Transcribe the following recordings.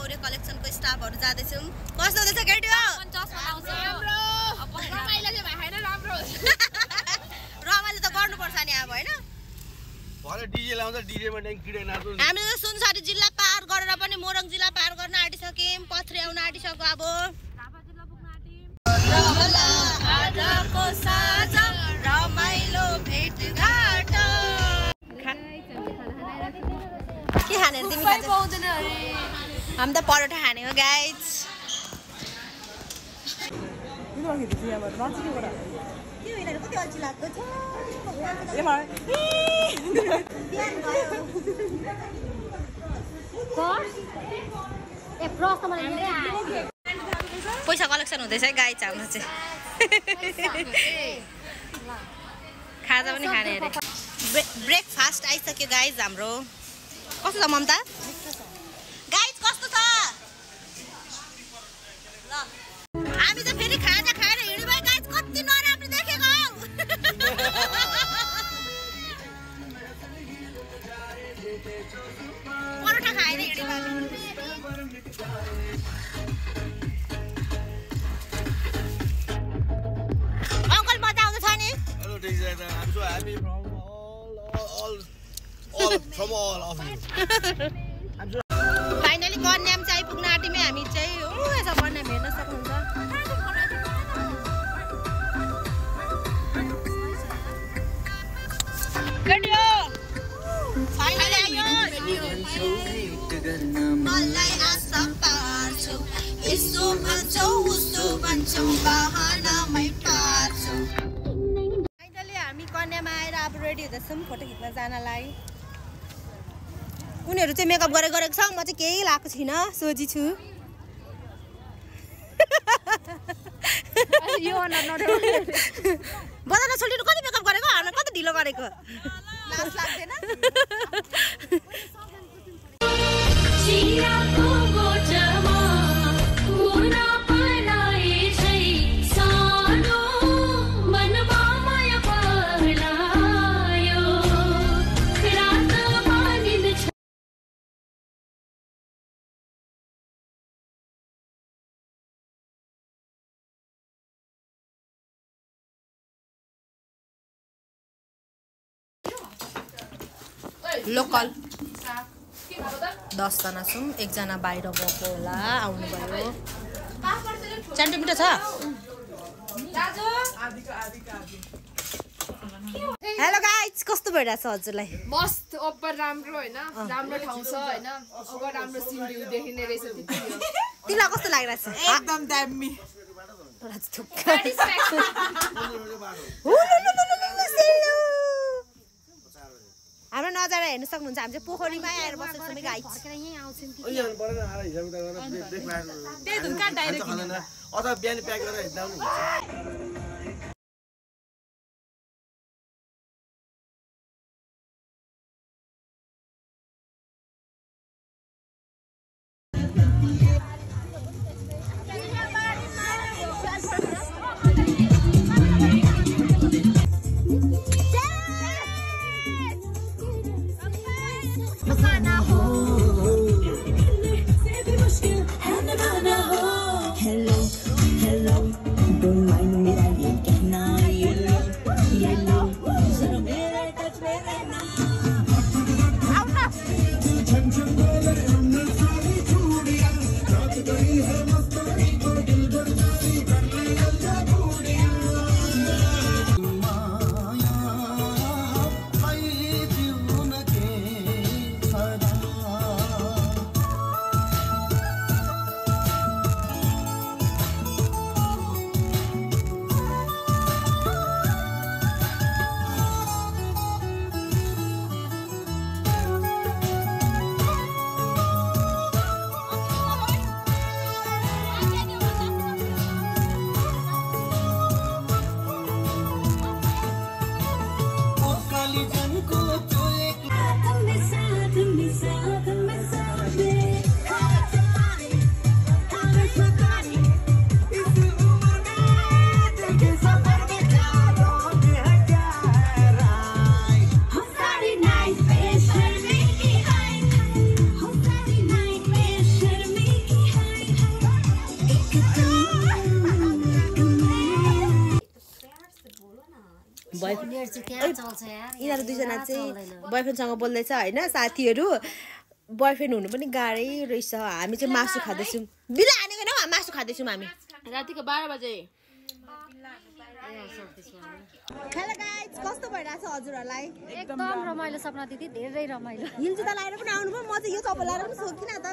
मौर्य कलेक्सनको स्टाफहरु जादैछौं कस्तो हुँदैछ केटी हो 50 बनाउँछ राम्रो अब रमाइलो चाहिँ भएन राम्रो रमाइलो त गर्नुपर्छ नि अब हैन भरे डीजे लाउँछ डीजे मा ड्याङ किडे नाच्नु हामी त सुनसरी जिल्ला पार गरेर पनि मोरङ जिल्ला पार गर्न आँटिसक्यौं पथरी आउन आँटिसक्यो अब झापा जिल्ला पुग्न आँट्यौं आजको साँझ रमाइलो भेटघाट के खाने तिमी खान्छौ पाउँदैन अरे हामी त परोठा खाने हो गाइज किन आखिर चाहिँ यहाँ नाच्नु कुरा के होइन कति अल्छी लाग्दो छ ए भाइ बिहान गयो ए प्रश्न मलाई पैसा कलेक्सन हुँदैछ है गाइज हाम्रो चाहिँ खाजा पनि खाने अरे ब्रेकफास्ट आइसक्यो गाइज हाम्रो कस्तो छ ममता गाइज कस्तो छ ल हामी त फेरि खाजा खाएर हिँड्नु भयो गाइज कति नराम्रो देखेको परोठा खाएर हिँड्नु भयो अंकल मजा आउँछ नि hello thanks I'm so happy from all of you finally Kanyam चाहिँ आइपुग्न आँट्यौँ हामी चाहिँ हो यसो कन्याम हेर्न सक्नुहुन्छ कन्या फाइनली आयो मलाई आशा पार्छु यसो भन्छौ उसो भन्छौ बहानामै पार्छु फाइनली हामी कन्यामा आएर अब रेडी हुँदैछौँ फोटो खिच्न जानलाई उनीहरु चाहिँ मेकअप गरेको छ म चाहिँ केही लाएको छैन सोझी छु यो अनुहार नदेऊ बजार छोडिनु कति मेकअप गरेको हामी कति ढिलो गरेको लाज लाग्दैन चिराको गोठमा मुना पलाए छै सानो मनवा माया पलायो रात मानिन लोकल 10 जना छौं एकजना बाहिर गएको होला आउनु भयो चान्टी मिठो छ हेलो गाइज कस्तो भइरहेछ हजुरलाई मस्त ओपर राम्रो हैन राम्रो ठाउँ छ हैन अब राम्रो सिन भ्यू देखिने रहेछ त्यति हो तिमीलाई कस्तो लागिरहेछ एकदम दामी हाम्रो नजारा हेर्न सक्नुहुन्छ हामी चाहिँ पोखरीमा आएर बसेको छौँ गाइज अथवा बिहान प्याक गरेर हिँड्दा पनि हुन्छ Hello, don't mind me. यिनीहरू दुईजना चाहिँ बोयफ्रेन्डसँग बोल्दैछ होइन साथीहरू बोयफ्रेन्ड हुनु पनि गाह्रै रहेछ हामी चाहिँ मासु खाँदैछौँ बिला हानेको होइन मासु खाँदैछौँ हामी रातिको 12 बजे हेलो गाइज कस्तो भइरहेछ हजुरहरूलाई एकदम रमाइलो सपना दिदी धेरै रमाइलो हिल जुत्ता लाएर पनि आउनु भयो म चाहिँ यो चप्पल लाएर पनि सोधिन त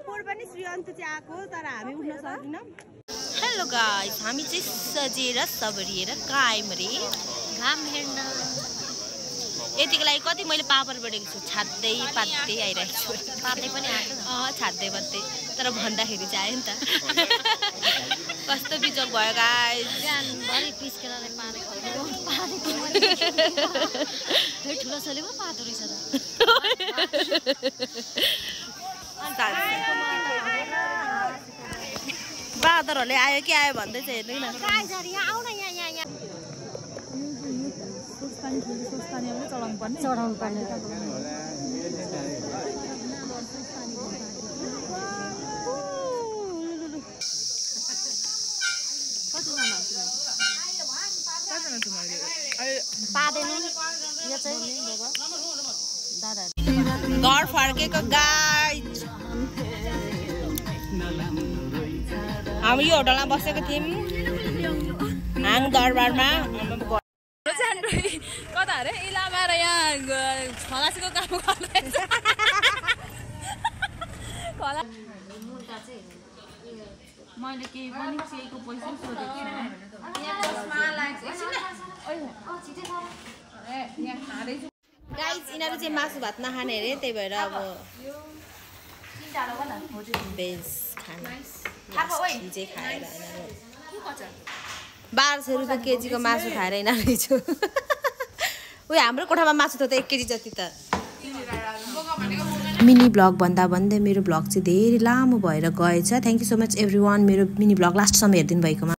पोर पनि श्री अन्त चाहिँ आएको तर हामी उठ्न सक्दैनौँ हेलो गाइज हामी चाहिँ सजेर सबरिएर कायम रे घाम हेर्न यतिको लागि कति मैले पापर बढेको छु छाड्दै पात्दै आइरहेको छु पार्दै पनि आएको छाड्दै पात्दै तर भन्दाखेरि चाहिँ आयो नि त कस्तो बिजोग भयो गाइज बिहानभरि पिस्केर पारेको ठुलो छोरी पो पातो रहेछ त बादरहरूले आयो कि आयो भन्दै चाहिँ हेर्नु न चढाउनु पर्ने घर फर्केको गाइज हामी यो होटलमा बसेको थियौँ हाङ दरबारमा कता अरे इलामा र यहाँ खलासीको काम गर्दैछ मैले केही पनि केहीको पैसा सोधेको गाइज यिनीहरू चाहिँ मासु भात नखाने अरे त्यही भएर अब भेज खाना चाहिँ खाएर 1200 रुपियाँ केजीको मासु खाएर यिनीहरू रहेछु उयो हाम्रो कोठामा मासु त 1 केजी जति त मिनी ब्लग भन्दा भन्दै मेरो ब्लग चाहिँ धेरै लामो भएर गएछ thank you so much every one मेरो मिनी ब्लग लास्टसम्म हेरिदिनु भएकोमा